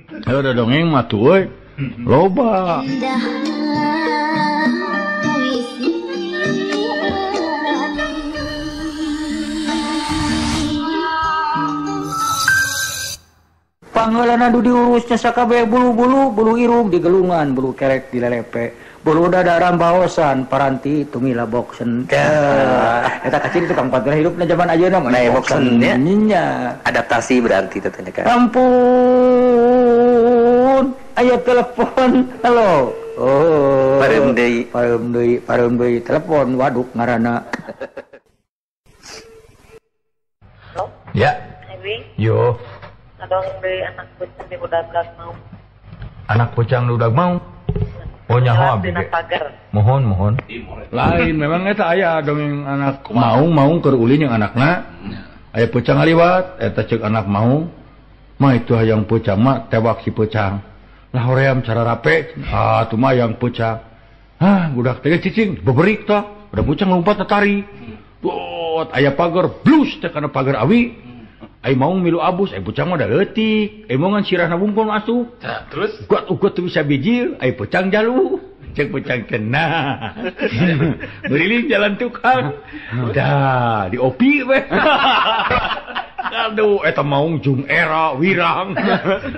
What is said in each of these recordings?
Heuh dongeng mah tuh euy. Loba. Panggalana du diurusnya sakabeh bulu-bulu, bulu irung digelungan, bulu kerek dilelepe, bulu dada rambaosan, paranti tumila boksen. Eta kaciri tukang pantura hidupna zaman ayeuna mah boksen nya. Nya. Adaptasi berarti teteh kan. Ampun, aya telepon. Halo. Oh. Pareum deui. Pareum deui, pareum deui telepon waduk ngaranna. Halo. Ya. Yo. Dongeng deui anak pucang di udag mau. Anak pucang di udag mau. Oh nyaho abdi ge. Mohon mohon. Lain memang eta aya dongeng anak maung maung keur ulin jeung anakna. Aya pucang ngaliwat eta ceuk anak maung. Mah itu hayang pucang mah tewak si pucang. Lah hoream cara rape. Ah tuh mah hayang pucang. Hah budak teh cicing beberik tah. Udah pucang lompat tatari. Bot aya pagar blus teh kana pagar awi. Ai maung milu abus, ai pucang mah da leutik. Ai maungan sirahna bungkul asup. Tah, terus ugot teu bisa bijil, ai pucang jalu. Cek pucang kena. Beriling jalan tukang. Dah, diopi we. Aduh, eta maung jung era wirang.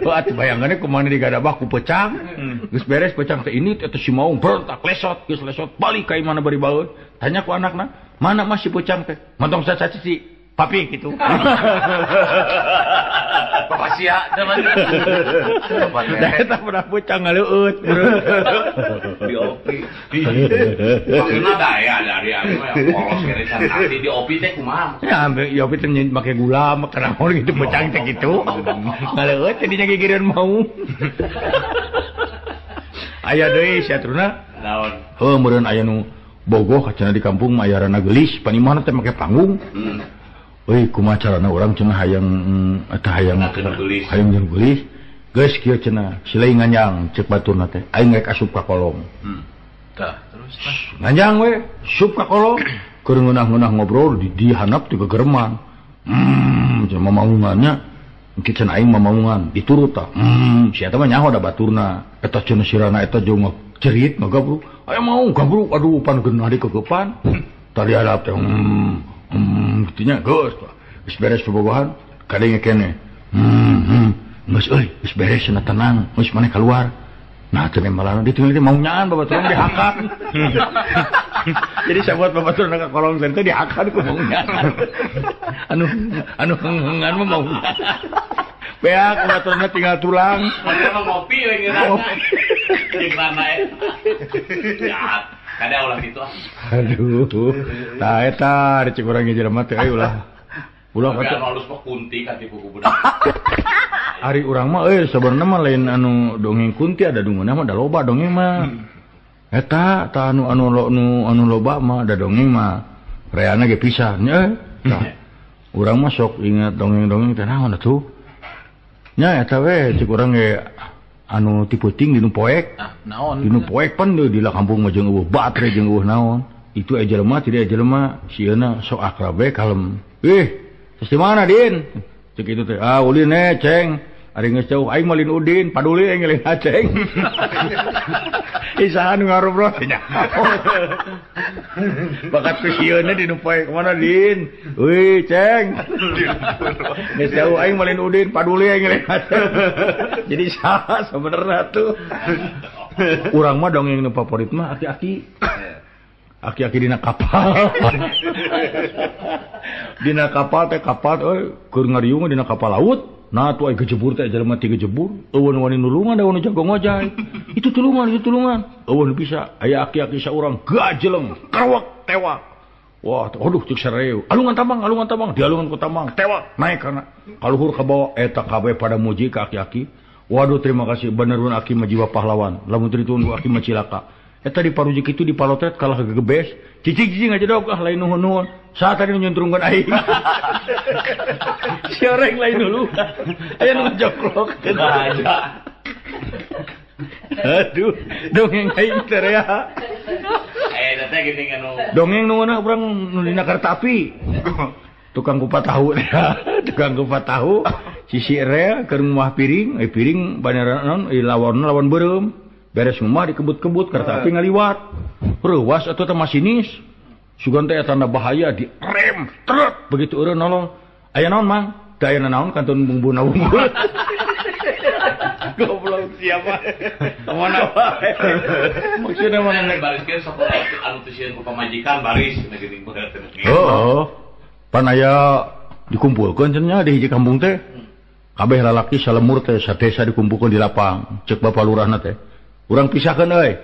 Heuh atuh bayangannya kumaha digadabah ku pecang. Geus beres pecang teh ini eta si maung berontak lesot, geus lesot balik ka imahna bari baeun. Tanya ku anakna, "Mana mah si pecang teh?" Montong sacaci papi gitu. Bapak sia teman. Eta pernah pucang ngaleueut. Di opi. Maksudna daya dari anu yang polos kene can nanti di opi teh kumaha? Ya di opi teh make gula, make naon gitu pucang teh gitu. Ngaleueut jadinya gigireun mau. Aya deui sia truna. Naon? Heuh meureun aya nu bogoh cenah di kampung mah aya rana geulis, panimahna teh make panggung. Euy kumaha carana urang cenah hayang eta hayang hayang jeung geulis. Geus kieu cenah silai nganjang ceuk baturna teh aing rek asup ka kolong. Tah terus tah nganjang we asup ka kolong keur ngeunah-ngeunah ngobrol di handap teh gegerman. Cenah mamaungannya engke cenah aing mamaungan diturut tah. Si eta mah nyaho da baturna eta cenah sirana eta jeung cerit ngagabruk. Aya mau gabruk aduh pan geunah dikegepan. Tadi hadap teh gitunya geus geus beres bobogohan kadenge kene geus euy geus beres cenah tenang geus maneh keluar nah teh malana ditinggal teh mau nyaan babaturan dihakan. Jadi sabuat babaturan ka kolong teh dihakan ku mau nyaan anu anu henghengan mah mau beak babaturanna tinggal tulang mah ngopi we ngeunah jeung rana eta. Kada ulah gitu ah. Aduh. Tah eta cek urang ge jelema teh euy ulah. Ulah kata halus mah kunti ka tipu ku budak. Ari urang mah euy sabenerna mah lain anu dongeng kunti ada dungeuna mah da loba dongeng mah. Eta tah anu anu anu anu loba mah da dongeng mah reana ge pisan nya. Tah. Urang mah sok ingat dongeng-dongeng teh naon atuh. Nya eta we cek urang ge anu tipe ting dinu poek. Ah, naon? Dinu poek pan deui di kampung mah jeung eueuh batre jeung eueuh naon. Itu aya jelema tidak jelema sieuna sok akrab we kalem. Ih, geus di mana Din? Cek itu teh, ah ulin eh ceng. Ari geus jauh aing mah lin Udin, paduli aing lin Aceng. Isaha nu ngarobrol nya. Bakat ku sieuna dinu poek mana Din? Euy, ceng. Geus jauh aing mah lin Udin, paduli aing lin Aceng. Jadi saha sebenarnya tuh. Urang mah dongeng nu favorit mah aki-aki. Aki-aki dina kapal. Dina kapal teh kapal euy keur ngariung dina kapal laut. Nah tuh ai gejebur teh jelema ti gejebur, eueun wani nulungan da wani jago ngojay. Itu tulungan, itu tulungan. Eueun bisa aya aki-aki saurang gajeleng, karwak tewak. Wah, aduh cek sareu. Alungan tambang, dialungan ku tambang, tewak naik kana. Kaluhur ka bawah eta kabeh pada muji ka aki-aki. Waduh terima kasih benerun aki mah jiwa pahlawan. Lamun teu ditunggu aki mah cilaka. Eta di parujik itu di palotret kalah gegebes. Cicing-cicing aja dok ah lain nuhun-nuhun. Saat tadi nyuntrungkeun aing. Si orang lain dulu. Aya nu ngajoklok. Aja. Aduh, dongeng aing teh rea. Eh, teh geuning anu. Dongeng nu ngeunah urang nu dina kereta api. Tukang kupat tahu teh. Tukang kupat tahu. Sisi rel keur ngumah piring, piring banera naon lawan lawan beureum. Beres ngumah dikebut-kebut kereta api ngaliwat. Reuwas atuh teh masinis. Sugan teh tanda bahaya di rem truk begitu eureun nolong. Aya naon Mang? Teu aya naon kantun bumbuna unggul. Goblok siapa? Mana wae. Maksudna mana nek bariskeun sok anu teu sieun ku pamajikan baris geuning bener. Heeh. Pan aya dikumpulkeun cenah di hiji kampung teh. Kabeh lalaki salemur teh sadesa dikumpulkeun di lapang. Cek bapak lurahna teh. Urang pisahkeun euy.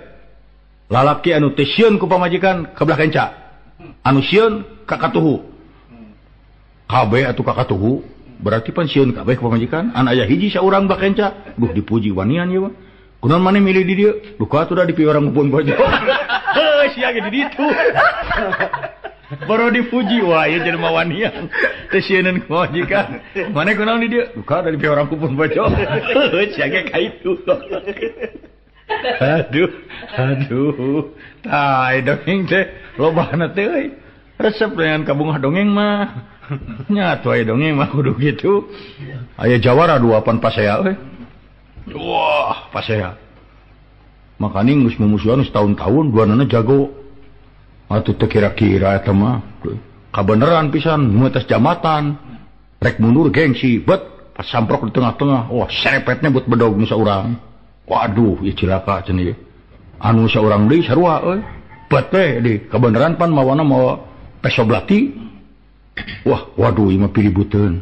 Lalaki anu teu sieun ku pamajikan ka belah kenca. Anu sieun ka katuhu. Kabeh atuh ka katuhu berarti pan sieun kabeh ku pamajikan. An aya hiji saurang belah kenca. Duh dipuji wanian ieu mah. Kunaon maneh milih di dieu? Duh ka atuh da dipi urang ngumpul bojo. Heuh sia ge di ditu. Baru dipuji wah ieu jelema wanian. Teu sieuneun ku pamajikan. Maneh kunaon di dieu? Duh ka da dipi urang ngumpul bojo. Heuh sia ge ka itu. Aduh, aduh. Tah dongeng teh lobana teh euy. Resep dengan kabungah dongeng mah. Nya atuh aya dongeng mah kudu kitu. Aya jawara dua pan pasea euy. Wah, pasea. Makaning geus mumusuhan setahun-tahun duanana jago. Atuh teu kira-kira eta mah. Kabeneran pisan nu atas jamatan. Rek mundur gengsi, bet pas samprok di tengah-tengah. Wah, serepetnya buat bedog nu saurang. Waduh, ieu cilaka cenah ieu. Anu saurang deui sarua euy. Bet teh di kabeneran pan mawana mawa peso belati. Wah, waduh ieu mah piributeun.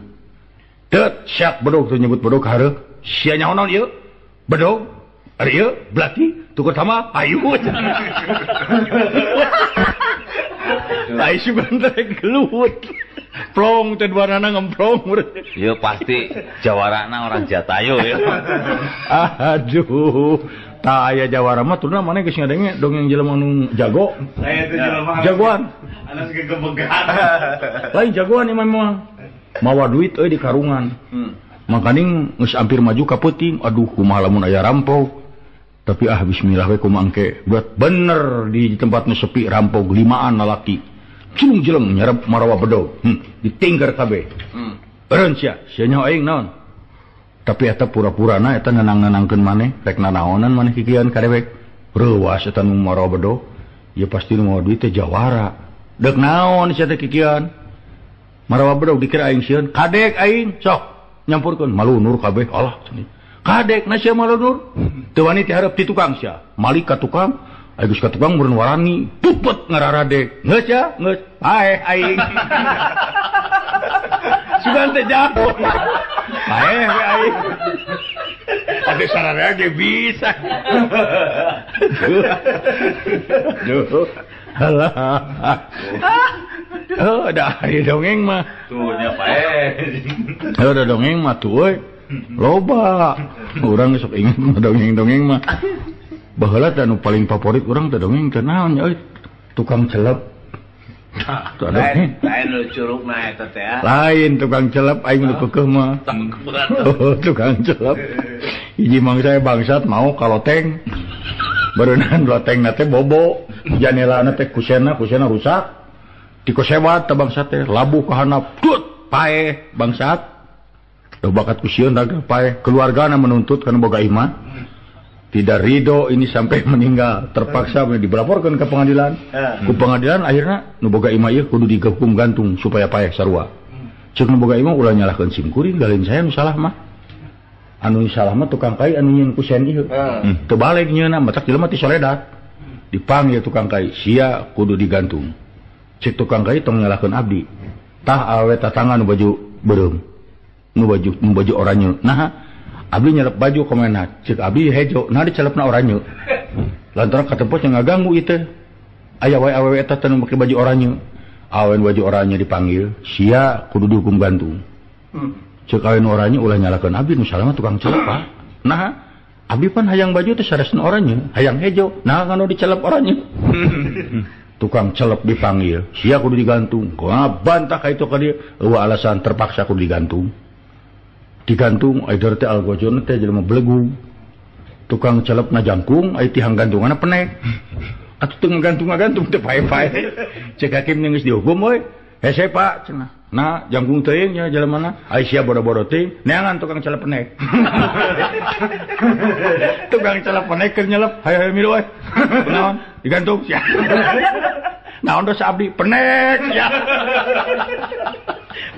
Teut siap bedog teh nyebut bedog hareup. Sia nyaho naon ieu? Bedog, ari ieu belati, tukur sama ayu. Ai sugan teh gelut. Plong teh duanana ngemplong. Ieu pasti jawarana orang Jatayu ya. Aduh, tah aya jawara mah turna maneh geus ngadenge dongeng jelema nu jago. Saya teh jelema jagoan. Anas gegebegan. Lain jagoan ieu mah. Mawa duit euy di karungan. Makaning geus hampir maju ka peuting, aduh kumaha lamun aya rampok. Tapi ah bismillah we kumaha engke. Buat bener di tempatnya sepi rampok limaan lalaki. Cilung jeleng nyarap marawa bedog. Ditinggar kabeh. Eureun sia, sia nyaho aing naon. Tapi eta pura-purana eta nenang-nenangkeun maneh, rek nanaonan maneh kikian ka dewek. Reuwas eta nu marawa bedog. Ieu pasti nu mawa duit teh jawara. Deuk naon sia teh kikian? Marawa bedog dikira aing sieun, kadek aing sok nyampurkeun malunur kabeh. Alah kadek na sia malunur. Teu wani teh hareup ti tukang sia. Malik ka tukang, aing geus ka tukang meureun warani, pupet ngararadek. Geus ya, geus. Paeh aing. Sugan teh jago. Paeh we aing. Atuh sararea ge bisa. Duh. Alah. Oh, da ari dongeng mah. Tuh nya paeh. Oh, da dongeng mah tuh euy. Loba. Urang sok inget mah dongeng-dongeng mah. Baheula teh anu paling favorit urang teh dongeng teh naon nya euy? Tukang celep. Lain lain nu curugna eta teh. Lain tukang celep aing nu keukeuh mah. Oh, tukang celep. Hiji mangsa bangsat mau ka loteng. Beureunan lotengna teh bobo, janelana teh kusena rusak. Dikosewat teh bangsat teh labuh ka handap, tut paeh bangsat. Duh bakat ku sieun raga paeh. Keluargana menuntut kana boga imah. Tidak ridho ini sampai meninggal, terpaksa dilaporkan ke pengadilan. Ku pengadilan akhirnya nu boga imah ieu kudu dihukum gantung supaya paeh sarua. Ceuk nu boga imah ulah nyalahkeun sim kuring, galin saya nu salah mah. Anu salah mah tukang kai anu nyieun kusen ieu. Teu balik nyieunna matak jelema ti soledat. Dipanggil tukang kai, sia kudu digantung. Ceuk tukang kai tong nyalahkeun abdi. Tah awe tatangan nu baju beureum. Nu baju oranye. Nah, abdi nyelep baju komena, cek abdi hejo, nah dicelepna oranye. Lantaran katempos yang ngaganggu ieu teh. Aya wae awewe eta teh nu make baju oranye. Awen baju oranye dipanggil, sia kudu dihukum gantung. Cek awen oranye ulah nyalakeun abdi, nu salah mah tukang celep Pak. Nah, abdi pan hayang baju teh saresna oranye, hayang hejo, nah nganu dicelep oranye. Tukang celep dipanggil, sia kudu digantung. Kumaha bantah ka itu ka dieu, eueuh alasan terpaksa kudu digantung. Digantung aider teh algojona teh jelema belegung. Tukang celep na jangkung ai tihang gantunganna penek. Atuh teu ngagantung-ngagantung teh pae-pae. Cek hakim geus dihukum euy. Hese Pak cenah. Nah, jangkung teuing nya jalemana. Ai sia bodo-bodo teuing, neangan tukang celepenek. Tukang celepenek keur nyelep, hayo-hayo milu euy. Naon? Digantung sia. Naon dosa abdi? Penek sia.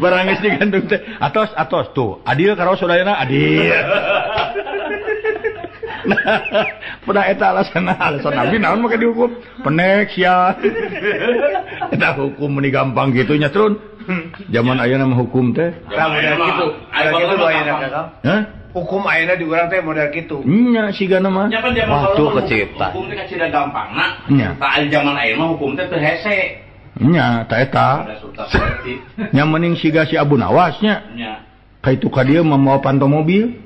Barang geus digantung teh. Atos atos tuh, adil karo sadayana adil. Nah, pada eta alasan alasan abdi naon make dihukum? Penek sia. Eta hukum meni gampang kitu nya turun. Zaman ayeuna mah hukum teh. Tah model kitu. Model kitu ayeuna Kakang. Hah? Hukum ayeuna di urang teh model kitu. Nya sigana mah. Waktu kecipta. Hukum teh kacida gampangna. Tah zaman ayeuna mah hukum teh teu hese. Nya ta eta. Nya mending siga si Abu Nawas nya. Nya. Ka itu ka dieu mah mawa panto mobil.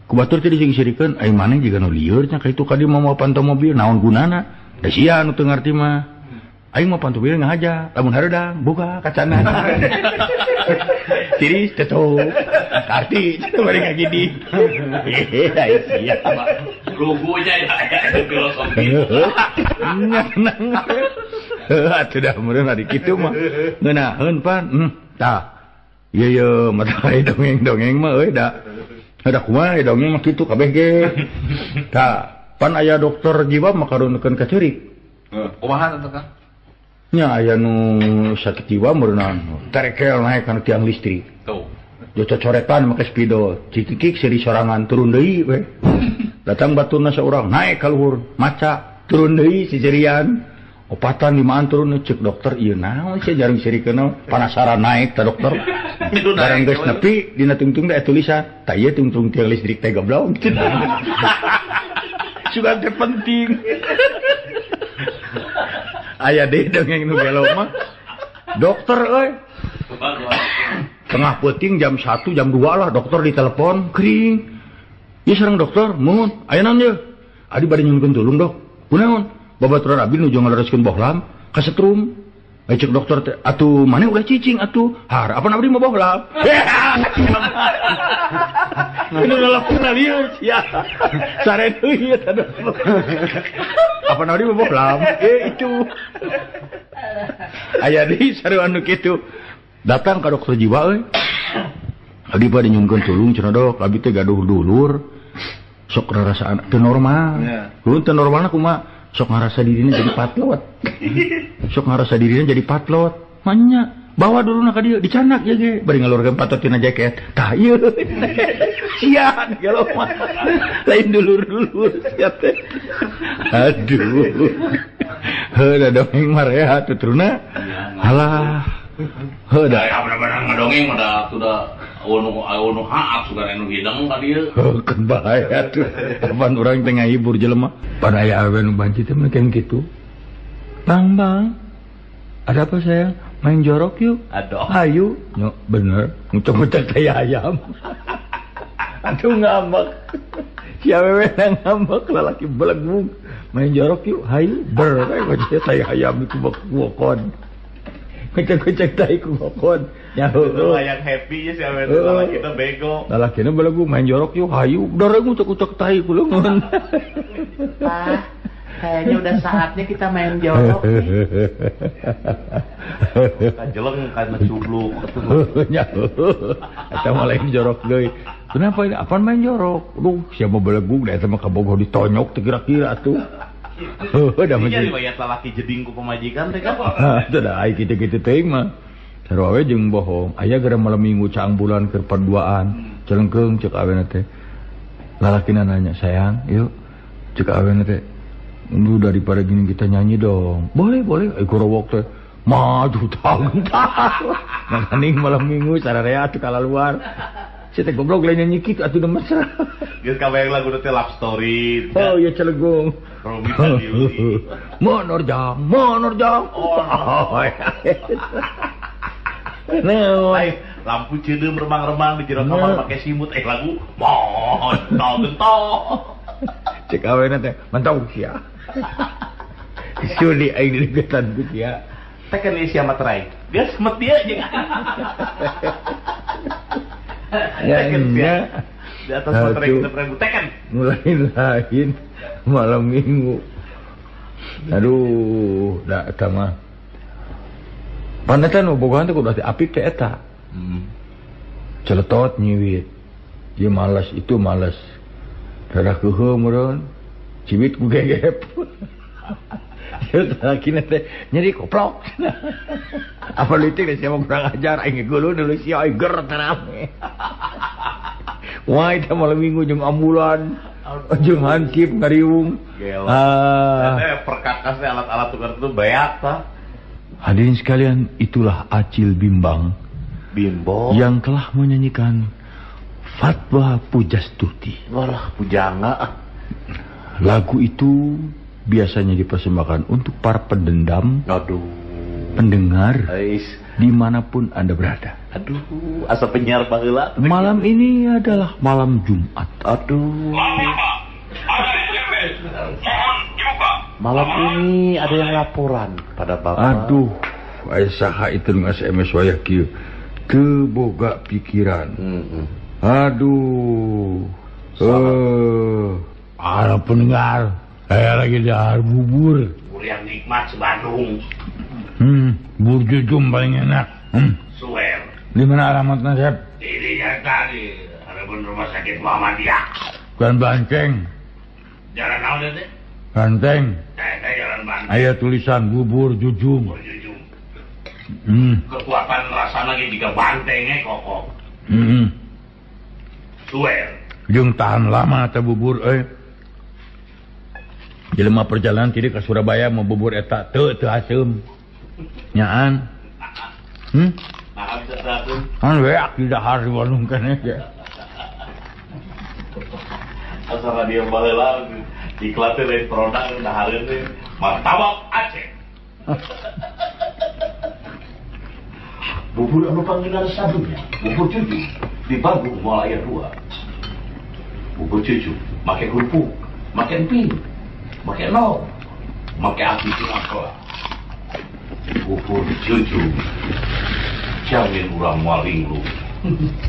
Ku batur teh dising-sirikeun, ai maneh jiga nu lieur nya ka itu ka dieu mawa panto mobil naon gunana? Da sia nu teu ngarti mah. Aing mah panto mobil ngahaja, lamun hareudang buka kacana. Tiris teto. Arti bari ngagidi. Ai sia. Lugunya ya filosofi. Heuh atuh dah meureun ari kitu mah. Ngeunaheun pan. Tah. Ieu ye mata dongeng-dongeng mah euy da. Da kumaha dongeng mah kitu kabeh ge. Tah, pan aya dokter jiwa mah karunekeun ka ceurik. Kumaha teh Kang? Nya aya nu sakit jiwa meureunang terekel naek kana tiang listrik. Tuh. Cocoretan make spidol, cikikik seuri sorangan turun deui we. Datang baturna saurang naek ka luhur, maca turun deui sisirian. Opatan limaan turun cek dokter ieu naon sia jarang sirikeun panasaran naek ta dokter. Barang geus nepi dina tungtung teh tulisan, tah ieu tungtung tiang listrik teh goblok. Sugan teh penting. Aya deui dongeng nu gelo mah. Dokter euy. Tengah peuting jam 1 jam 2 lah dokter ditelepon kering. Ieu sareng dokter, muhun aya naon ieu? Adi bade nyuhunkeun tulung dok. Kunaon? Babaturan abdi nuju ngalereskeun bohlam kasetrum. Ai cek dokter teh atuh maneh ulah cicing atuh. Har apan abdi mah bohlam. Ini ngalapuna lieur sia. Sare deui eta dokter. Apan abdi mah bohlam. Itu. Aya deui sarua anu kitu. Datang ka dokter jiwa euy. Abdi bade nyuhunkeun tulung cenah dok, abdi teh gaduh dulur. Sok rarasaan teu normal. Heuh teu normalna kumaha? Sok ngarasa dirinya jadi patlot. Sok ngarasa dirinya jadi patlot. Manya bawa dulu ka dieu dicanak ya ge bari ngalurkeun patot tina jaket. Tah ieu. Sia gelo mah. Lain dulur-dulur sia teh. Aduh. Heuh da dongeng mah rehat tuturna. Alah. Heuh da bener-bener ngadongeng mah da sudah anu haap sugan anu hidang ka dieu. Heuh keun bae atuh. Apan urang teh ngahibur jelema. Pan aya awewe nu banci teh mah kitu. Bang, bang. Ada apa sayang? Main jorok yuk. Aduh. Ayo. Nyo, bener. Ngucek-ngucek tai ayam. Aduh ngambek. Si awewe ngambek lalaki belegung. Main jorok yuk. Hayu. Ber. Ngucek tai ayam ku bokon. Ngucek-ngucek tai ku bokon. Nyaho. Yang happy ya si awewe lalaki teh bego. Lalakina belegu main jorok yuk. Hayu. Doreng ngucek-ngucek tai ku leungeun. Pak, kayaknya udah saatnya kita main jorok nih. Kajeleng karena cubluk. Eta mah lain jorok deui. Kenapa ini? Apaan main jorok? Duh, siapa belegung da eta mah kabogoh ditonyok teu kira-kira atuh. Heuh, da mah. Jadi riwayat lalaki jeding ku pamajikan teh kan. Teu da ai kitu-kitu teuing mah. Sarua we jeung bohong. Aya gara malam minggu caang bulan keur perduaan. Celengkeung ceuk awena teh. Lalakina nanya, "Sayang, yuk." Ceuk awena teh, "Lu daripada gini kita nyanyi dong." Boleh, boleh. Ai gorowok teh. Maju tah. Makaning malam minggu sararea atuh kalaluar. Si teh goblok lain nyanyi kitu atuh da mesra. Geus kabayang lagu teh love story. Oh ya celegung. Menerjang, menerjang. Oh. Nah, lampu ceudeum remang-remang di jero kamar make simut lagu montong gentok. Cek awena teh mantau sia. Suli aing dilegetan ku sia. Teh kan sia materai. Geus met dia jeung. Ya, ya. Di atas materai kita ribu teken. Mulai lain malam minggu. Aduh, dah eta mah. Pan eta nu bogohan teh kudu apik teh eta. Celetot nyiwit. Ieu malas itu malas. Rada keuheuh meureun. Ciwit ku gegep. Ieu salakina teh nyeri koplok. Apa leutik teh sia mah kurang ajar aing geuleuh deui sia aing ger terame. Wah eta malam minggu jeung ambulan. Jeung hansip ngariung. Ah, perkakas teh alat-alat tukar itu beak tah. Hadirin sekalian, itulah Acil Bimbang Bimbo yang telah menyanyikan Fatwa Pujastuti. Walah, pujangga. Lagu itu biasanya dipersembahkan untuk para pendendam. Aduh. Pendengar. Ais. Dimanapun Anda berada. Aduh, asa penyiar baheula. Malam ini adalah malam Jumat. Aduh. Malam ini ada yang laporan pada Bapak. Aduh, aya saha itu nu SMS wayah kieu. Teu boga pikiran. Aduh. Para pendengar, saya lagi dahar bubur. Bubur yang nikmat se-Bandung. Bubur jujum paling enak. Suwer. Di mana alamatnya, Sep? Di Jakarta, di hadapan rumah sakit Muhammadiyah. Bukan Banteng. Jalan naon teh? Banteng. Saya jalan Banteng. Aya tulisan bubur jujum. Bubur jujum. Kekuatan rasa lagi jika bantengnya kokok. Suwer. Jeung tahan lama teh bubur euy. Jelema perjalanan ti ka Surabaya mau bubur eta teu teu haseum. Nyaan. Kan weak di dahar di Bandung keneh ge. Asa radio baheula iklan teh lain produk dahareun teh martabak Aceh. Bubur anu panggilan sadunya, bubur cucu di Bandung moal aya dua. Bubur cucu make kerupuk, make emping, make nog, make api tinggal. Bubur cucu jamin urang moal linglung.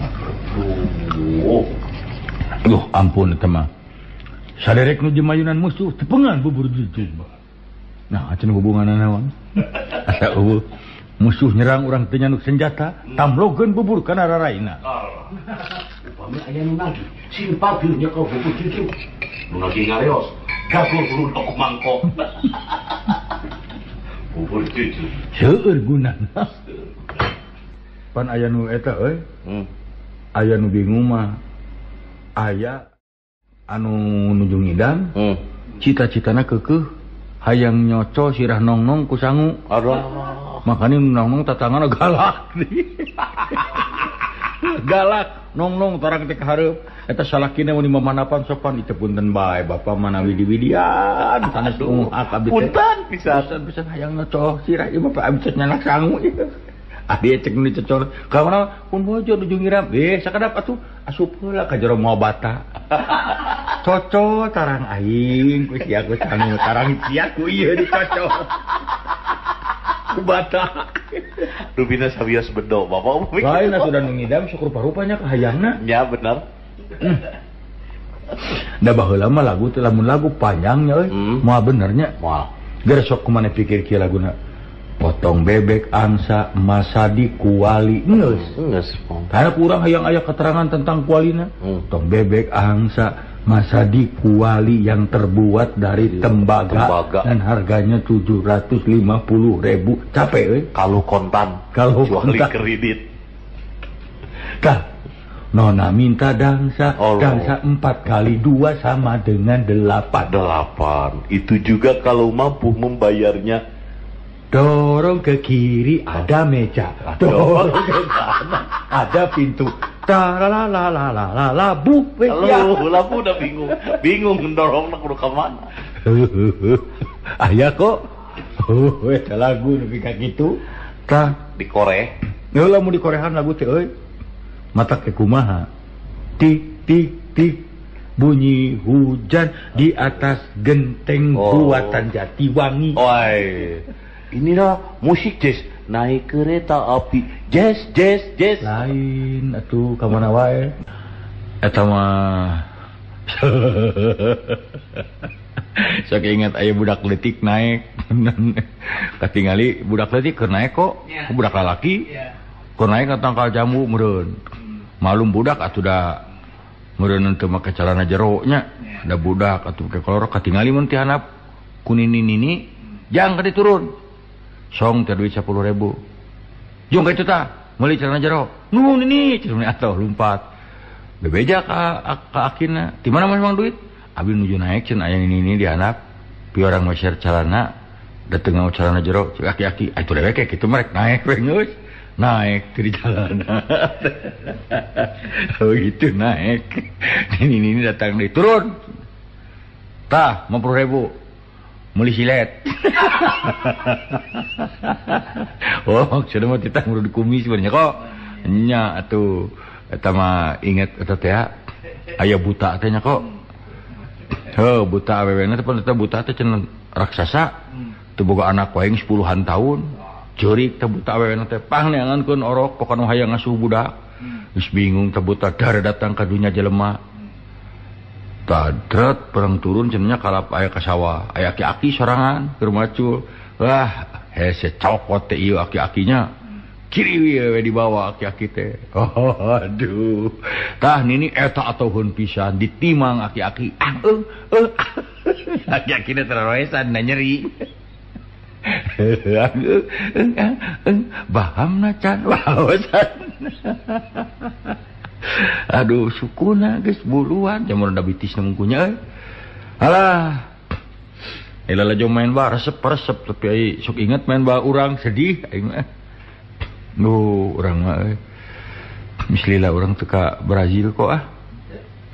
Aduh. Duh, ampun eta mah. Saderek nu jemayunan musuh tepengan bubur cucu. Nah, acan hubunganna naon? Asa eueuh musuh nyerang urang teu nyanduk senjata, tamlogeun bubur kana raraina. Upami aya nu nagih, sing pageur nyekel bubur cucu. Nu nagih ngareos, gagul bulu ku mangkok. Bubur cucu. Seueur gunana. Pan aya nu eta euy. Aya nu bingung mah. Aya anu nuju ngidam, cita-citana keukeuh hayang nyoco sirah nongnong ku sangu. Aduh. Makanya nongnong tatangana galak. Galak nongnong tarang teh ka hareup. Eta salakina mun mamanapan sopan itu punten bae bapak manawi diwidian sanes unghak abdi teh. Punten pisan pisan hayang nyoco sirah ieu bapak abdi teh nyanak sangu ieu. Ah dia cek nu dicocor. Ka mana pun bojo nuju ngiram. Sakadap atuh asup heula ka jero moal bata. Cocol tarang aing ku sia ku sangu tarang sia ku ieu dicocol. Ku bata. Rupina sawios bedo bapak. Lain atuh da nu ngidam sok rupa-rupanya kahayangna. Ya benar. Da baheula mah lagu teh lamun lagu panjangnya euy. Moal benernya. Moal. Geus sok kumaha pikir kieu laguna. Potong bebek angsa masadi kuali geus. Geus. Karena kurang hayang aya keterangan tentang kualina. Potong bebek angsa masadi kuali yang terbuat dari tembaga dan harganya 750.000. Capek euy. Kalau kontan, kalau kontan kredit. Tah, Nona minta dangsa, dangsa 4 kali 2 sama dengan 8. 8. Itu juga kalau mampu membayarnya. Dorong ke kiri ada meja, dorong ke kanan ada pintu. Ta-la-la-la-la-la-la bu. Lalu udah bingung, bingung dorong nak ke mana. Ayah kok, eta lagu nepi ka kitu. Tah di Korea. Heula mun di Korean lagu teh euy. Mata ke kumaha? Tik tik tik bunyi hujan di atas genteng buatan Jatiwangi. Oi. Inilah musik jazz, naik kereta api, jazz jazz jazz. Lain atuh ka mana wae. Eta mah Sok ingat aya budak leutik naik. Katingali budak leutik keur naik kok, budak lalaki. Keur naik ka tangkal jambu meureun. Malum budak atuh da meureun teu make calana jero nya. Da budak atuh make kolor katingali mun ti handap ku nini-nini jang ka diturun. Song teh duit 10.000. Jung ka itu tah, meuli celana jero. Nuhun nini, cenah atuh lumpat. Bebeja ka akina, di mana mas mang duit? Abi nuju naik cenah aya nini-nini di handap. Pi orang meser calana, dateng ngau calana jero, cek aki-aki, atuh dewek kitu mah rek naik we geus. Naik di jalanan. Begitu naik. Nini-nini datang deui, turun. Tah, 50.000. Meuli silet. Oh, maksudna mah titah muru dikumis sebenarnya kok. Nya atuh eta mah inget eta teh aya buta teh nya kok. Heuh, buta awewena teh pan eta buta teh cenah raksasa. Teu boga anak wae 10-an tahun. Ceurik teh buta awewena teh pang neangankeun orok pokona hayang ngasuh budak. Geus bingung teh buta dar datang ka dunya jelema. Tadret perang turun cenah kalap aya ka sawah, aya aki-aki sorangan keur macul. Wah, hese cokot teh ieu aki-akinya. Kiri we dibawa aki-aki teh. Oh, aduh. Tah nini eta atoheun pisan ditimang aki-aki. Ah, aki-akina teraroesan da nyeri. Bahamna can waosan. Aduh sukuna geus buluan jamur da bitisna mungkunya euy. Alah. Lalajo main ba resep-resep tapi ai sok inget main ba urang sedih aing mah. Duh, urang mah euy. Mislila urang teu ka Brazil kok ah.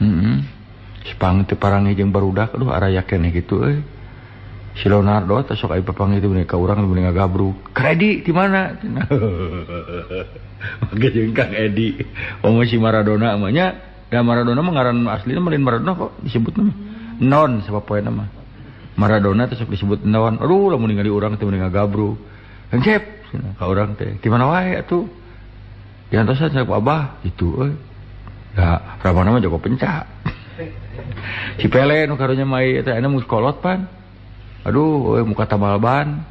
Heeh. Sepang teu parangi jeung barudak aduh araya keneh kitu euy. Si Leonardo teh sok aya papanggih teh ka urang mending ngagabruk. Kredi di mana? Make jeung Kang Edi. Omo si Maradona mah nya, da Maradona mah ngaran aslina mah lain Maradona kok disebutna mah. Non sapopoena mah. Maradona teh sok disebut non. Aduh lamun ningali urang teh mending ngagabruk. Hengcep ka urang teh. Di mana wae atuh? Diantosan ku Abah kitu euy. Da ramana mah jago pencak. Si Pele nu karunya mah eta ayeuna geus kolot pan. Aduh, euy muka tambal ban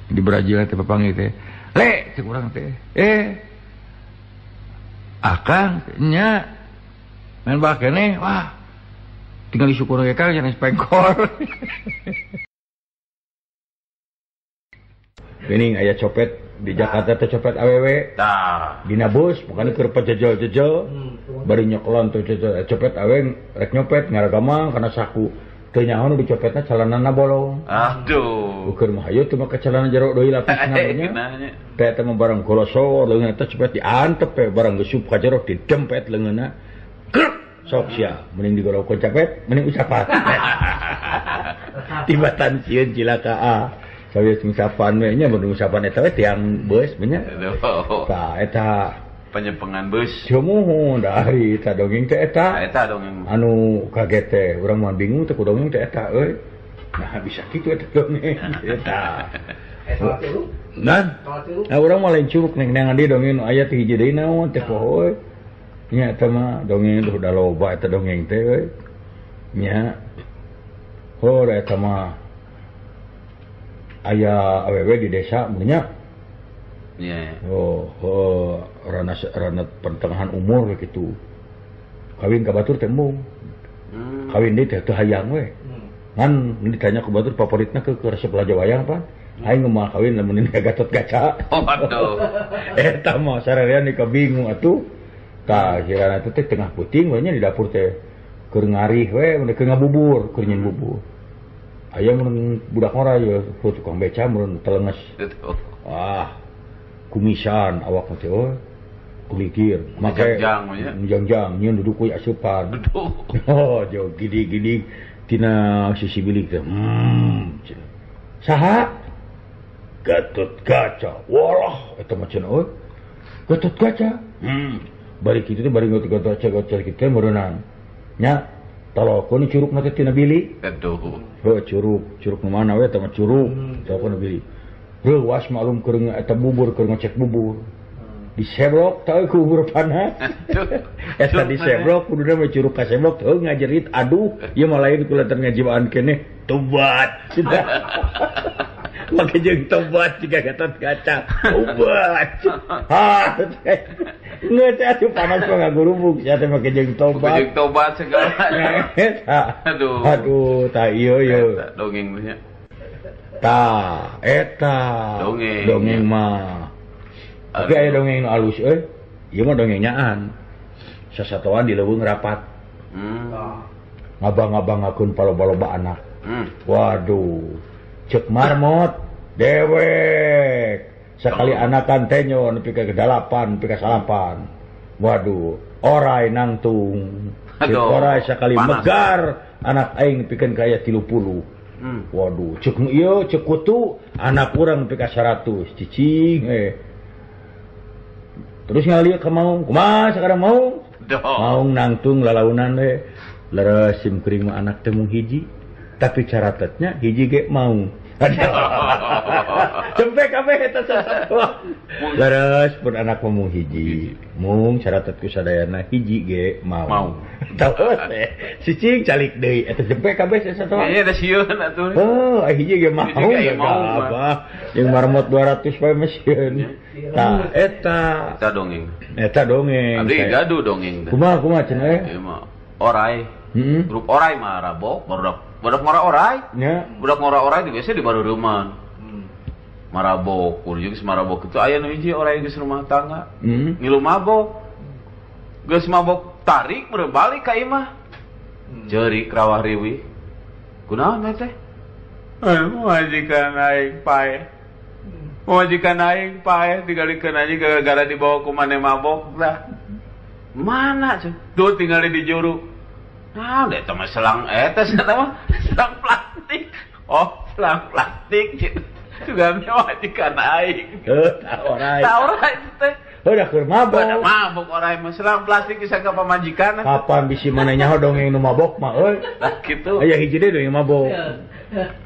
di Brazil teh papanggih teh. Le, cek urang teh. Akang nya main bal keneh, wah. Tinggal disyukur ge Kang jangan pengkor. Geuning aya copet di Jakarta teh copet awewe. Tah. Dina bus pokona keur pejejel-jejel. Bari nyoklon tuh copet awewe rek nyopet ngaragamang kana saku. Teu nyaho nu dicopetna calanana bolong. Aduh. Ukur mah hayu teu make calana jero deui lapisna nya. Teh eta mah barang golosor leungeun eta copet diantep we barang geus ka jero didempet leungeunna. Krek sok sia mending digorowkeun capet mending ucapan. Tibatan sieun cilaka ah. Sawios ngucapan we nya mun ngucapan eta we tiang beus nya. Tah eta penyepengan bus. Cumuhun dari eta dongeng teh eta. Eta dongeng. Anu kaget teh, urang mah bingung teh ku dongeng teh eta euy. Nah bisa kitu eta dongeng eta. Nah, nah urang mah lain curug neng neangan di dongeng nu aya teh hiji deui naon teh poho euy. Nya eta mah dongeng duh da loba eta dongeng teh euy. Nya. Oh eta mah aya awewe di desa mun nya. Yeah. Oh, rana pertengahan umur gitu. Kawin ka batur teh embung. Kawin deui teh teu hayang we. Ngan ditanya ku batur favoritna ke resep raja wayang pan. Aing mah kawin lamun ini Gatot Kaca. Oh, aduh. Eta mah sarerean ka bingung atuh. Tah sirana teh tengah puting we nya di dapur teh keur ngarih we mun keur ngabubur, keur nyin bubur. Aya mun budak ngora ye tukang beca mun telenges. Wah. Kumisan awak teh oh kulikir make jangjang nyeun duduk we asupan. Oh jo gidi-gidi tina sisi bilik teh. Saha? Gatot Kaca. Walah eta mah cenah euy. Gatot Kaca. Bari kitu teh bari Gatot Kaca Gatot kitu teh meureunang. Nya talokeun curugna teh tina bilik. Aduh. Heuh curug, curug nu mana we eta mah curug. Talokeun bilik. Reuwas maklum keur eta bubur keur ngecek bubur. Diseblok tah ku bubur panas. Eta diseblok kuduna mah curug kaseblok heuh ngajerit aduh ieu mah lain kulantaran ngajiwaan keneh tobat. Make jeung tobat jiga Gatot Kaca. Tobat. Ha. Geus atuh panas mah ngagurubug sia teh make jeung tobat. Jeung tobat segala. Aduh. Aduh tah ieu ieu. Dongeng nya. Tah eta. Dongeng. Dongeng mah. Tapi aya dongeng nu alus euy. Ieu mah dongeng nyaan. Sasatoan di leuweung rapat. Ngabang-ngabangakeun paloba-loba anak. Waduh. Cek marmot dewek. Sakali anakan tenyo nepi ka 8, nepi ka 9. Waduh, orai nangtung. Cek orai sakali panas. Megar anak aing nepikeun ka aya 30. Waduh, cek ieu cek kutu anak urang nepi ka 100. Cicing Terus ngalieu ka maung, kumaha sakarang maung? Maung nangtung lalaunan we. Leres sim kuring mah anak teh mung hiji, tapi caratetnya hiji ge maung. Cempe kabeh eta sasatoa. Leres pun anak mah mung hiji, mung caratet ku sadayana hiji ge maung. Terus cicing calik deui eta cempe kabeh sasatoa. Nya da sieun atuh. Heuh, hiji ge maung. Apa? Jeung marmot 200 poe mah sieun. Tah eta. Eta dongeng. Eta dongeng. Abdi gaduh dongeng. Kumaha kumaha cenah eh? Ieu mah orai. Grup orai mah rabok, barudak ngora orai. Nya. Budak ngora orai di biasa di bareureman. Marabok, kudu geus marabok itu aya nu hiji orai geus rumah tangga. Ngilu mabok. Geus mabok tarik meureun balik ka imah. Jeurik rawah riwih. Kunaon teh? Aduh, majikan aing paeh. Majikan aing paeh digalikeun aja gara-gara dibawa ku maneh mabok tah. Mana cuy? Tuh tinggal di juru. Nah, eta mah selang eta mah selang plastik. Oh, selang plastik gitu. Juga majikan aing. Heuh, tah orai. Tah orai teh. Heuh, da keur mabok. Da mabok orai mah selang plastik bisa ka pamajikan. Kapan bisi maneh nyaho dongeng nu mabok mah euy. Lah kitu. Aya hiji deui dongeng mabok.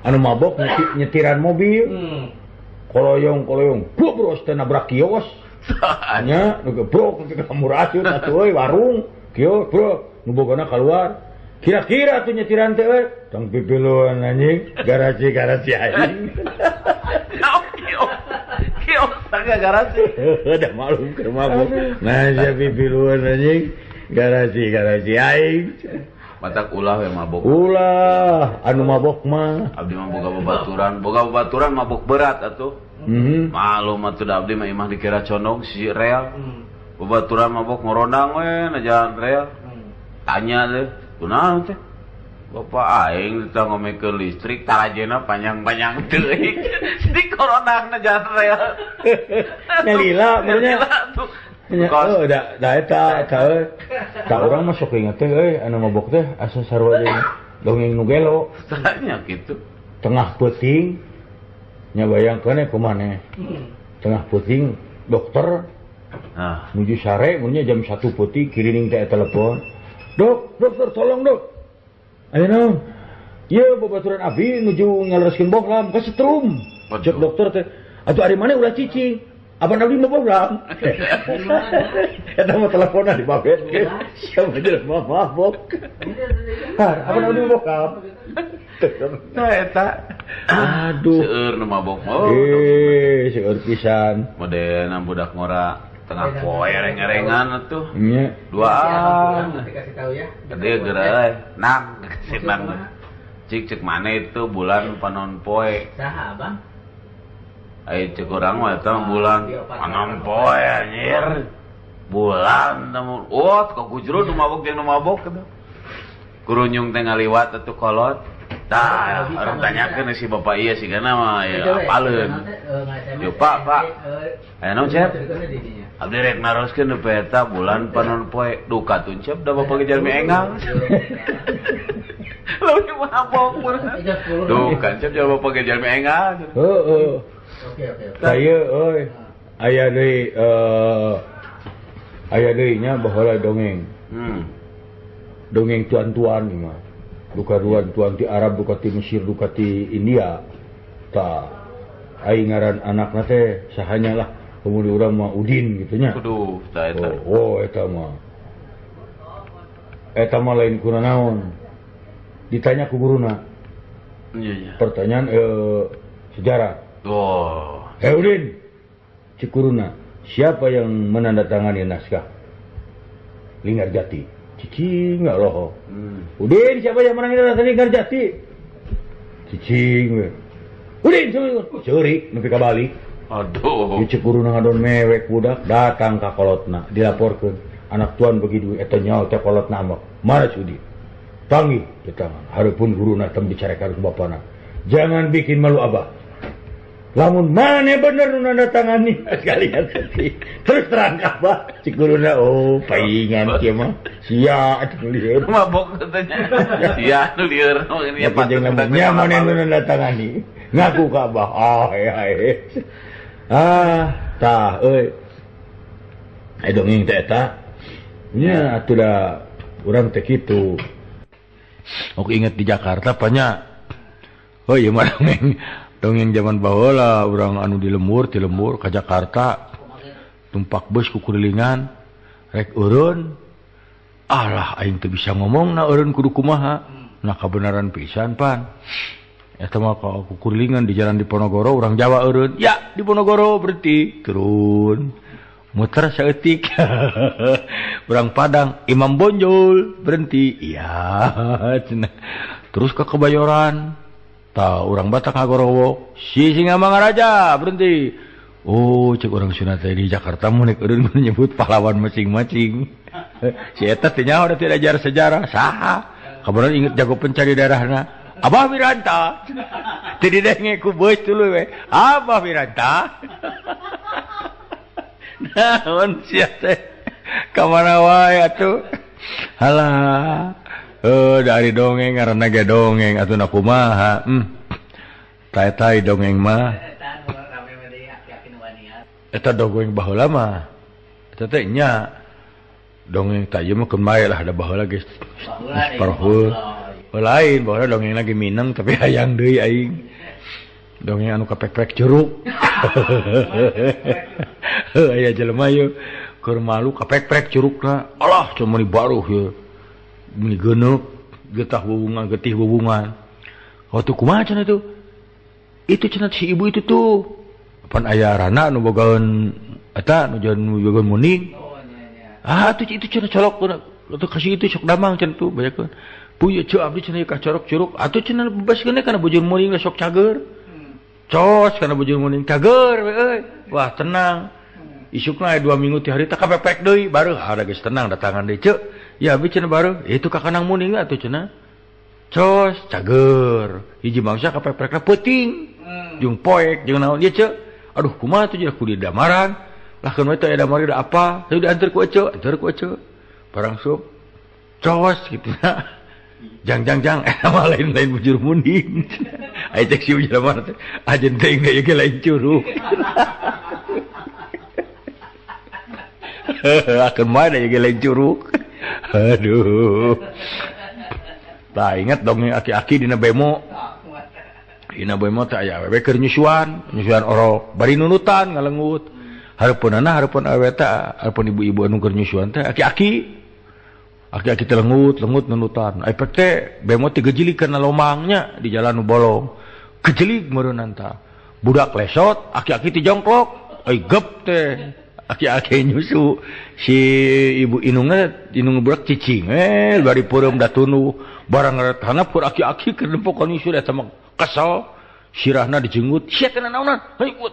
Anu mabok nyetiran mobil. Koloyong-koloyong, bros teh nabrak kios. Nya, nu gebrok ke kamuracun atuh euy warung. Kios, bro, nu bogona keluar. Kira-kira tuh nyetiran teh euy. Tong pipiluan anjing, garasi-garasi anjing. Kios. Kios tangga garasi. Udah malum keur mabok. Nah, sia pipiluan anjing, garasi-garasi aing. Matak ulah we mabok. Ulah, anu mabok mah. Abdi mah boga babaturan mabok berat atuh. Malum atuh da abdi mah imah dikira condong si rel. Babaturan mabok ngorondang we na jalan rel. Tanya teh, kunaon teh? Bapak aing teh ngomekeun listrik tarajena panjang-panjang teuing. Di korondang na jalan rel. Nyalila meureun. Oh, da eta eta euy. Da urang mah sok inget teh euy anu mabok teh asa sarua jeung dongeng nu gelo. Tanya kitu. Tengah peuting nya bayangkeun kumaha Tengah peuting dokter nuju sare mun nya jam 1 peuting kirining teh telepon. Dok, dokter tolong dok. Ayo naon? Ieu babaturan abi nuju ngalereskeun boklam ka setrum. Cek dokter teh, atuh ari maneh ulah cicing. Apa nabi mau boklam? Eta mah teleponan di babet. Siapa jelema mabok. Apa nabi mau boklam? Tah eta. Aduh. Seueur nu mabok mah. Seueur pisan. Modelna budak ngora tengah poe reng-rengan atuh. Nya. Duaan. Kasih tahu ya. Gede geura nang sinang. Cik cek mana itu bulan panon poe. Saha abang? Ai cek urang mah eta bulan panon poe anjir. Bulan temu. Oh, kagujrut nu mabok jeung nu mabok kitu. Kurunyung teh ngaliwat atuh kolot. Tah, urang tanyakeun si bapak ieu sigana mah ya apaleun. Yo Pak, Pak. Aya naon Cep? Abdi rek naroskeun nu eta bulan panon poe duka tuncep da bapak ge jalmi engal. Leuwih mabok meureun. Duka cep jalma bapak ge jalmi engal. Heeh. Oke, oke. Saya euy aya deui aya deui nya baheula dongeng. Dongeng tuan-tuan mah. Duka tuan-tuan ti Arab, duka ti Mesir, duka ti India. Tah aing ngaran anakna teh sahanya lah. Kemudian urang mah Udin gitu nya. Aduh, tah eta. Oh, eta mah. Eta mah lain kuna naon. Ditanya ku guruna. Iya, iya. Pertanyaan sejarah. Oh. Hei Udin, cek guruna, siapa yang menandatangani naskah Linggarjati? Cicing enggak loh. Udin, siapa yang menandatangani Linggarjati? Cicing we. Udin, ceurik nepi ka balik. Aduh. Cek guruna ngadon mewek budak datang ka kolotna dilaporkeun. Anak tuan begitu eta nyaho teh kolotna ambek. Mana si Udin? Panggil di tangan. Harupun guruna tem dicarekan ku bapana. Jangan bikin malu abah. Lamun mana bener nu nandatangani sekalian sedih. Terus terang ka abah. Cek guruna oh paingan kieu mah. Sia atuh lieur. Mabok katanya. Sia nu lieur. Ya jeung lamunnya mana nu nandatangani. Ngaku ka abah. Ah hae. Ah tah euy. Ai dongeng teh eta. Nya atuh da urang teh kitu. Aku ingat di Jakarta banyak. Oh iya mah dongeng zaman baheula urang anu di lembur, ti lembur ka Jakarta. Tumpak bus ku kurilingan rek eureun. Alah aing teu bisa ngomong na eureun kudu kumaha. Nah kabenaran pisan pan. Eta mah ka kurilingan di jalan Diponegoro urang Jawa eureun. Ya Diponegoro berhenti turun. Muter saeutik. Urang Padang Imam Bonjol berhenti. Iya cenah. Terus ke Kebayoran. Tah urang Batak ngagorowok si Singamangaraja berhenti. Oh cek urang Sunda teh di Jakarta mun rek eureun menyebut pahlawan masing-masing. Si eta teh nyaho da teu diajar sejarah saha. Kabeneran inget jago pencari daerahna. Abah Wiranta. Teu didenge ku beus tuluy we. Abah Wiranta. Naon sia teh ka mana wae atuh. Halah. Dari dongeng ngaranna ge dongeng atuh na kumaha. Tai-tai dongeng mah. Eta dongeng baheula mah. Eta teh nya dongeng tah ieu mah keun bae lah da baheula geus parhul. Lain baheula dongeng lagi mineng tapi hayang deui aing. Dongeng anu kapek-pek curug. Aya jelema ieu keur malu kapek-pek curugna. Alah cuma meuni baruh ieu. Meuni geuneup getah wuwungan getih wuwungan. Waktu kumaha cenah itu? Itu cenah si ibu itu tuh. Pan aya rana nu bogaeun eta nu bogaeun muning. Ah atuh itu cenah colok atuh kasih itu sok damang cenah tuh banyakeun. Puy ceu abdi cenah ka corok curug atuh cenah bebaskeun kana bujur muning sok cager. Cos kana bujur muning cager we euy. Wah tenang. Isukna aya 2 minggu ti harita kapepek deui bareuh ada geus tenang datangan deui ceu. Ya abdi cenah bareuh itu ka kanang muning atuh cenah. Cos cager. Hiji mangsa kapepekna peuting. Jeung poek jeung naon ieu ceu. Aduh kumaha tuh jeung kudu damaran. Lah keun we teh aya damar da apa? Teu diantar ku eceu, antar ku eceu. Barang sup. Cos kitu na. Jang jang jang eta mah lain-lain bujur muning. Aya cek si jelema teh ajen teh ieu ge lain curug. Akan mana ieu ge lain curug. Aduh. Tah inget dongeng aki-aki dina bemo. Dina bemo teh aya awewe keur nyusuan, nyusuan orok, bari nunutan ngalengut. Hareupeunana hareupeun awewe teh, hareupeun ibu-ibu anu keur nyusuan teh aki-aki. Aki-aki teh lengut, lengut nunutan. Ai pek teh bemo teh gejilig kana lomangnya di jalan nu bolong. Gejelig meureunnan tah. Budak lesot, aki-aki teh jongklok. Ai gep teh. Aki-aki nyusu si ibu inungna inung budak cicing bari peureum da tunduh barang ngaret hanap keur aki-aki keur nempo ka nyusu eta mah kesel sirahna dijenggut sia teh naonan hayut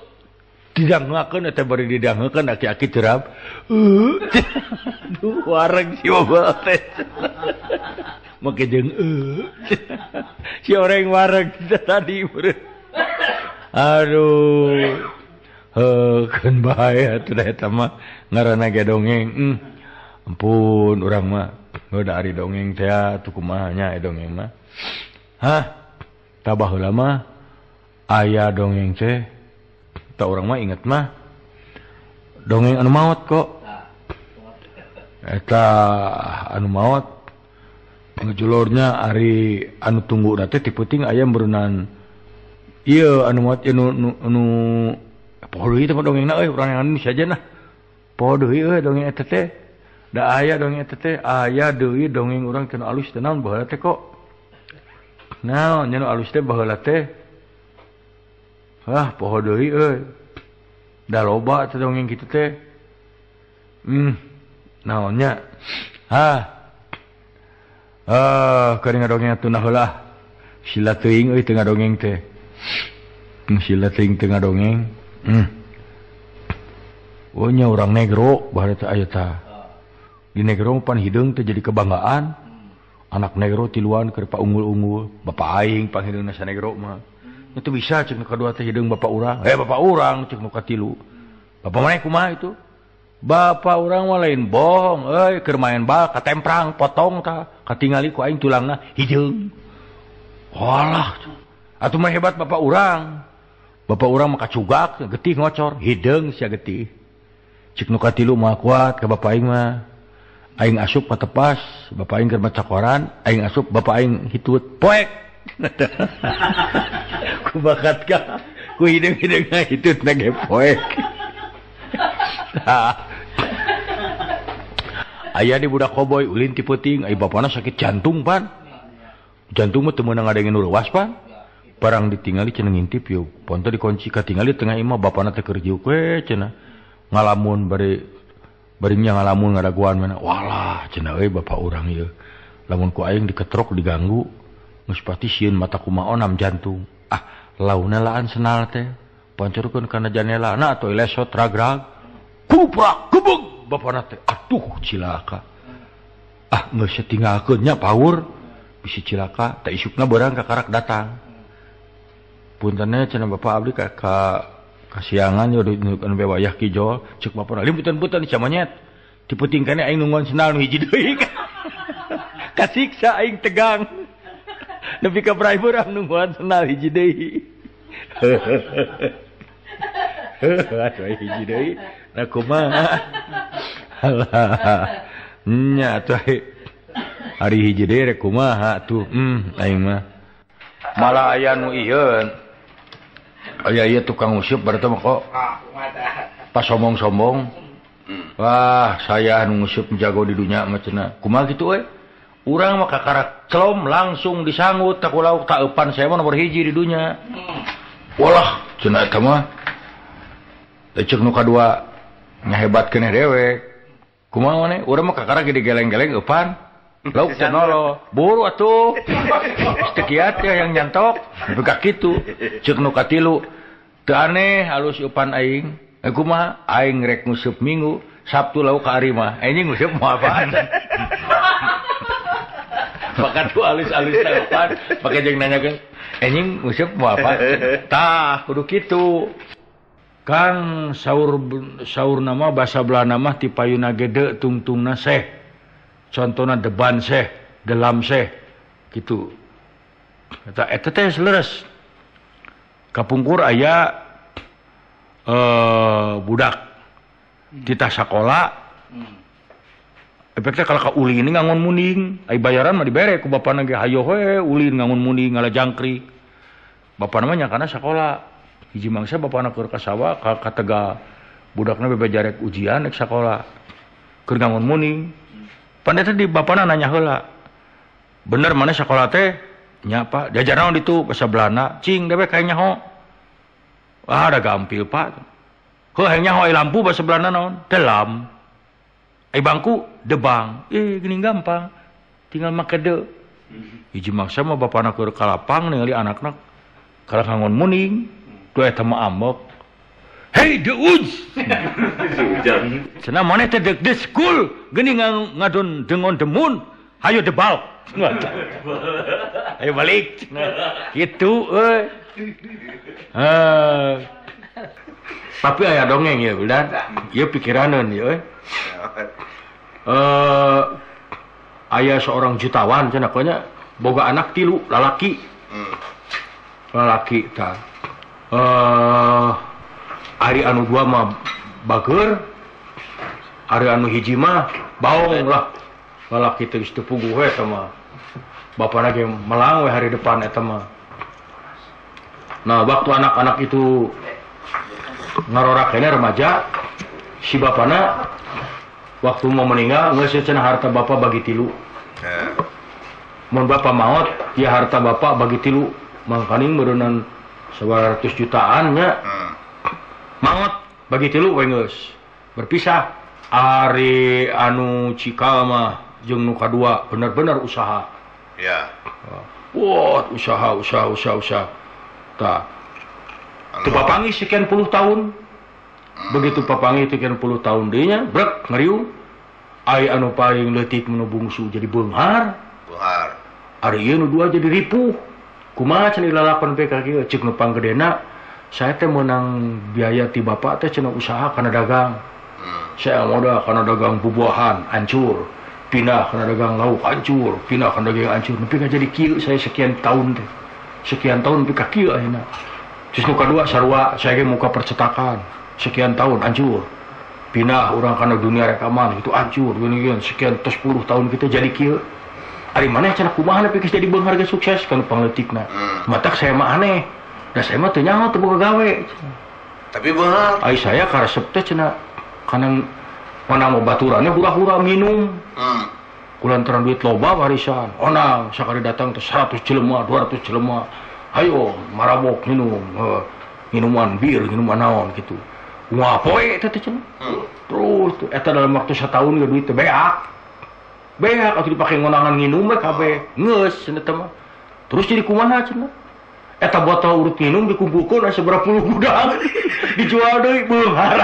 didangeukeun eta bari didangeukeun aki-aki terap aduh wareg si bapak teh make jeung si oreng wareg tadi aduh keun bae atuh da eta mah ngaranna ge dongeng. Ampun urang mah heuh da ari dongeng teh atuh kumaha nya dongeng mah. Hah tah baheula mah aya dongeng teh tah urang mah inget mah dongeng anu maot kok. Eta anu maot ngejulornya ari anu tungguna teh ti peuting aya meureunnan ieu anu maot ieu nu Poho deui teh dongengna euy urang yang saja nah. Poho deui euy dongeng eta teh. Da aya dongeng eta teh, aya deui dongeng urang teu alus teh naon baheula teh kok. Naon nya nu alus teh baheula teh. Ah, poho deui euy. Da loba teh dongeng kitu teh. Naon nya? Ah. Keur ngadongeng atuh nah heula. Sila teuing euy teu ngadongeng teh. Sila teuing teu ngadongeng. Oh nya urang negro baheula teh aya tah. Di negro pan hideung teh jadi kebanggaan. Anak negro tiluan keur paunggul-unggul, bapak aing panghideungna sanegro mah. Itu bisa cek nu kadua teh hideung bapak urang. Bapak urang cek nu katilu. Bapak maneh kumaha itu? Bapak urang mah lain bohong euy, keur main bal katemprang potong tah, katingali ku aing tulangna hideung. Walah, atuh mah hebat bapak urang. Bapak urang mah kacugak, getih ngocor, hideung sia getih. Cek nu katilu mah kuat ka bapak aing mah. Aing asup katepas, bapak aing keur maca koran, aing asup bapak aing hitut poek. Ku bakat ka, ku hideung-hideungna hitutna ge poek. Aya di budak koboy ulin ti peuting, ai bapana sakit jantung pan. Jantung mah teu meunang ngadengin nu leuwas pan. Barang ditingali cenah ngintip yeuh, ponto dikunci katingali tengah imah bapana teh keur jiuk we cenah. Ngalamun bari barinya ngalamun ngadaguan mana. Walah cenah euy bapak urang ieu. Lamun ku aing diketrok diganggu, geus pasti sieun mata kumaha onam jantung. Ah, launa laan senal teh. Pancorkeun kana janela na atuh lesot ragrag. Kuprak gebeg bapana teh. Aduh cilaka. Ah geus tinggalkeun nya paur bisi cilaka teh isukna beurang kakarak datang. Puntenna cenah bapak abdi ka kasiangan yo anu wayah kijol cek bapana limputan-putan sia monyet. Ti peuting kene aing nungguan sendal nu hiji deui. Kasiksa aing tegang. Nepi ka brai beurang nungguan sendal hiji deui. Atuh hiji deui. Nah kumaha? Alah. Nya atuh ari hiji deui rek kumaha atuh. Aing mah. Malah aya nu ieu. Aya ieu tukang useup berarti mah kok. Pas sombong-sombong. Wah, saya nu nguseup jago di dunya mah cenah. Kumaha kitu euy? Urang mah kakarak celom langsung disanggut tak lauk tak eupan saya mah nomor hiji di dunya. Walah, cenah eta mah. Cek nu kadua nyahebat keneh dewek. Kumaha maneh? Urang mah kakara gede geleng-geleng eupan. Lauk teh nolo. Buru atuh. Geus kiat ya yang nyantok. Nepi ka kitu. Cek nu katilu. Teu aneh halus eupan aing. Kumaha? Aing rek nguseup Minggu, Sabtu lauk ka ari mah. Anjing nguseup moal apaan. Maka tuh alus-alus eupan, pake jeung nanyakeun, anjing nguseup moal apa? Tah, kudu kitu. Kang saur nama bahasa Belanda mah ti payuna gede tungtungna seh. Contona deban seh, delam seh gitu. Eta eta teh leres. Kapungkur aya budak titah sakola. Efeknya kalau ka ulin ini ngangon munding, ai bayaran mah dibere ku bapana ge hayo we ulin ngangon munding ngala jangkrik. Bapana mah nyakana sakola. Hiji mangsa bapana keur ka sawah ka Tegal. Budakna bebejarek ujian rek sakola. Keur ngangon munding. Pan eta di bapana nanya heula. Bener mana sakola teh? Nya Pak, diajar naon ditu basa Belanda. Cing dewek hayang nyaho. Wah, da gampil Pak. Heuh hayang nyaho ai lampu basa Belanda naon? Delam. Ai bangku debang. Gini gampang. Tinggal make de. Hiji mangsa mah bapana keur ka lapang ningali anakna kalah ngangon munding. Duh eta mah ambek. Hey de uj. Cenah maneh teh dek de school geuning ngadon dengon demun hayo debal. Ayo balik. Kitu euy. Tapi aya dongeng ya, Wildan. Ieu pikiraneun ieu euy. Aya seorang jutawan cenah nya boga anak tilu lalaki. Lalaki tah. Ari anu dua mah bager, ari anu hiji mah baong lah. Lalaki teh geus teu puguh we eta mah. Bapana ge melang we hari depan eta mah. Nah, waktu anak-anak itu Ngarorak kene remaja si bapana waktu mau meninggal geus cenah harta bapak bagi tilu. Mun bapak maot ya harta bapak bagi tilu mangkaning meureunnan 100 jutaan nya. Maot bagi tilu we geus berpisah. Ari anu cikal mah jeung nu kadua bener-bener usaha. Ya. Wah, usaha. Tah. Teu papanggih sekian puluh tahun. Begitu papanggih sekian puluh tahun deui nya, brek ngariung. Ai anu paling leutik nu bungsu jadi beunghar. Beunghar. Ari ieu nu dua jadi ripuh. Kumaha cenah lalakon PK kieu ceuk nu panggedena, saya teh meunang biaya ti bapak teh cenah usaha kana dagang. Saya modal kana dagang bubuahan hancur, pindah kana dagang lauk hancur, pindah kana dagang hancur. Nepi ka jadi kieu saya sekian tahun teh. Sekian tahun nepi ka kieu ayeuna. Terus nu kadua sarua saya ge muka percetakan, sekian tahun hancur. Pindah urang kana dunia rekaman itu hancur, gini-gini sekian tos 10 tahun kita jadi kieu. Ari maneh cenah kumaha nepi geus jadi beunghar geus sukses kana pangleutikna. Matak saya mah aneh. Da saya mah teu nyaho teu boga gawe. Tapi beunghar. Ai saya karesep teh cenah kana mana mau baturannya hura-hura minum. Kulantaran duit loba warisan. Onang sakali datang teh 100 jelema, 200 jelema. Ayo marabok minum, minuman bir, minuman naon gitu. Wah poe teh teh cenah. Terus tuh eta dalam waktu setahun ge duit teh beak. Beak atuh dipake ngonangan nginum we kabeh. Geus cenah teh mah. Terus jadi kumaha cenah? Eta botol urut minum dikumpulkeun aya sabaraha puluh gudang. Dijual deui beunghar.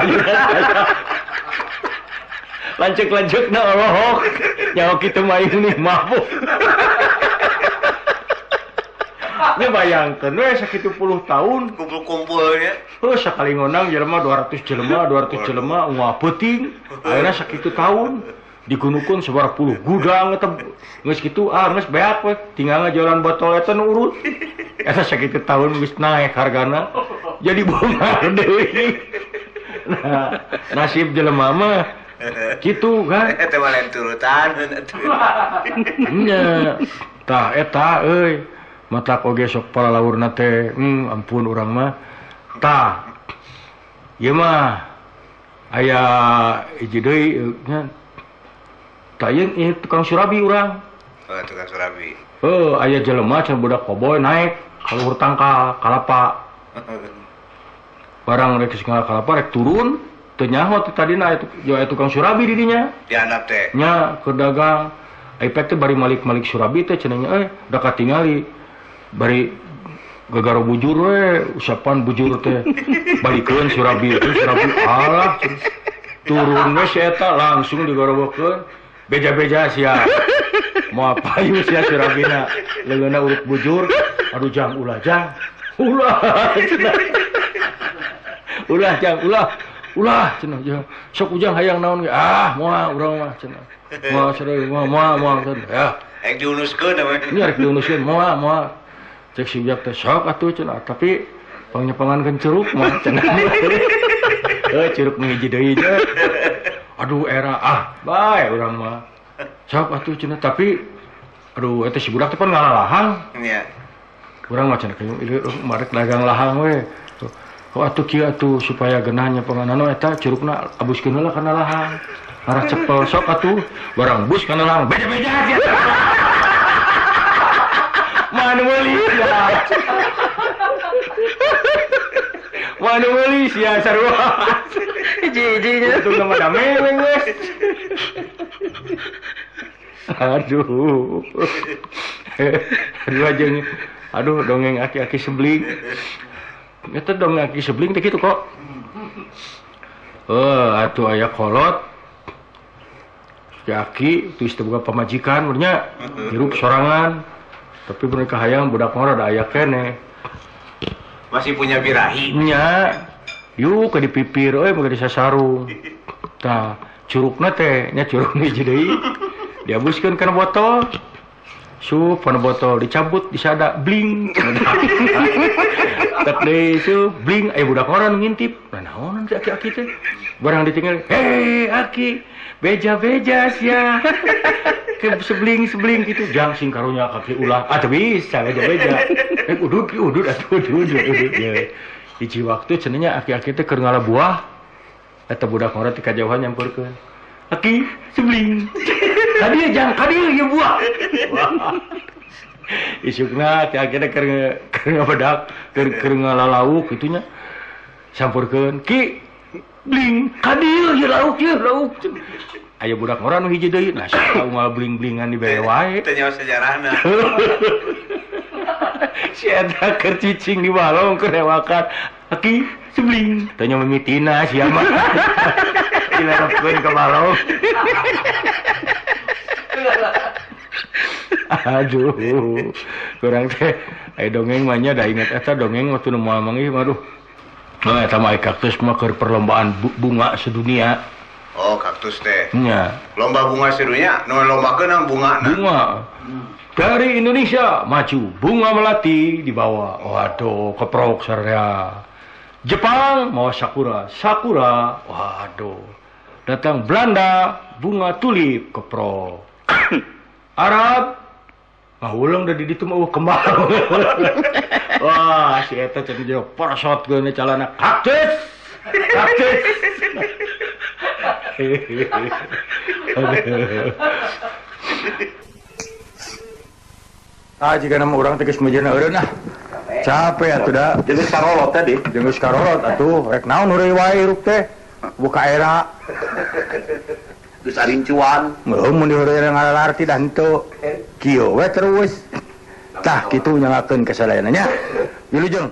Lanceuk-lanceukna olohok. Nyawa kitu mah ini mabuk. Nya bayangkeun we sakitu puluh tahun kumpul-kumpulnya. Heuh sakali ngonang jelema 200 jelema, 200 jelema ungah peuting. Ayeuna sakitu tahun digunukeun sabaraha puluh gudang eta geus kitu ah geus beak we tinggal ngajualan botol eta nu urut. Eta sakitu tahun geus naek hargana jadi beunghar deui. Nah, nasib jelema mah kitu kan. Eta mah lain turutan. Nya. Tah eta euy. Matak oge sok paralaurna teh, ampun urang mah. Tah. Ieu mah aya hiji deui nya. Tah ieu tukang surabi urang. Oh, tukang surabi. Heuh, aya jelema cenah budak koboy naik ka luhur tangkal kalapa. Barang rek geus kalapa rek turun, teu nyaho teh tadina aya tukang surabi di dinya. Di handap teh. Nya keur dagang. Ipek teh bari malik-malik surabi teh cenah nya da katingali. Bari gagaro bujur we, usapan bujur teh. Balikeun surabi itu surabi alah turun we si eta langsung digorowokeun. Beja-beja sia. Moal payu sia surabina. Leungeunna urut bujur, aduh jang ulah jang. Ulah cenah. Ulah jang ulah. Ulah cenah jang. Sok ujang hayang naon ge? Ah, moal urang mah cenah. Moal sareng moal moal cenah. Ya. Rek diunuskeun we. Nya rek diunuskeun moal moal. Cek si ujang teh sok atuh cenah, tapi pangnyepangankeun curug mah cenah. Heuh curug nu hiji deui teh. Aduh era ah bae urang mah. Sok atuh cenah tapi aduh eta si budak teh pan ngalalahang. Nya. Urang mah cenah ieu marek dagang lahang we. Kok atuh kieu atuh supaya geunah nyepangan eta curugna abuskeun heula kana lahang. Arah cepel sok atuh barang bus kana lahang beja-beja sia. Mana meuli sia. Mana meuli sia sarua. Hiji-hijinya itu nama dame we geus. Aduh. Aduh aja. Aduh dongeng aki-aki sebling. Eta dongeng aki sebling teh kitu kok. Atuh aya kolot. Si aki teu boga pamajikan nya hirup sorangan. Tapi mereka hayang budak mah rada aya keneh. Masih punya birahi. Nya. Yuk ke dipipir euy make disasarung. Tah, curugna teh nya curug hiji deui. Diabuskeun kana botol. Sup kana botol dicabut disada bling. Tek deui sup bling aya budak ngora nu ngintip. Nah naonan si aki-aki teh? Barang ditinggal, "Hei aki, beja-beja sia." Ke sebling-sebling gitu, jang sing karunya kaki ulah. Ah teu bisa beja-beja. Udud udud atuh udud udud. Ya. Hiji waktu cenah aki-aki teh keur ngala buah. Eta budak ngora ti kajauhan nyamperkeun. Aki sebling. Kadieu jang kadieu ieu buah. Isukna ti aki teh keur ngabedak, keur ngalalauk kitu nya. Sampurkeun ki bling kadieu ieu lauk ieu lauk. Aya budak ngora nu hiji deui. Nah sia unggal bling-blingan dibere wae. Teu nyaho sejarahna. Si eta keur cicing di balong keur rewakan. Aki sebling. Teu nyaho mimitina sia mah. Dilarepkeun ka balong. Aduh. Kurang teh aya dongeng mah nya da inget eta dongeng waktu nu moal manggih mah aduh. Nah, eta mah kaktus mah keur perlombaan bunga sedunia. Oh, kaktus teh. Nya. Lomba bunga sedunia, nu lombakeun bunga. Bunga. Dari Indonesia maju, bunga melati dibawa. Waduh, keprok sararea. Jepang mau sakura, sakura. Waduh. Datang Belanda, bunga tulip keprok. Arab ngahuleng da di ditu mah kembang. Wah, si eta cenah jero persot geuna calana kaktus. Kaktus. Ah, jika nama orang tegas mejerna eureun ah. Capek atuh da. Jeung geus karolot tadi. Jeung geus karolot atuh rek naon heureuy wae hirup teh. Buka era. Geus arincuan. Heuh mun diheureuyna ngalalarti da henteu. Kieu we terus. Tah kitu nyangakeun kasadayana nya. Wilujeng.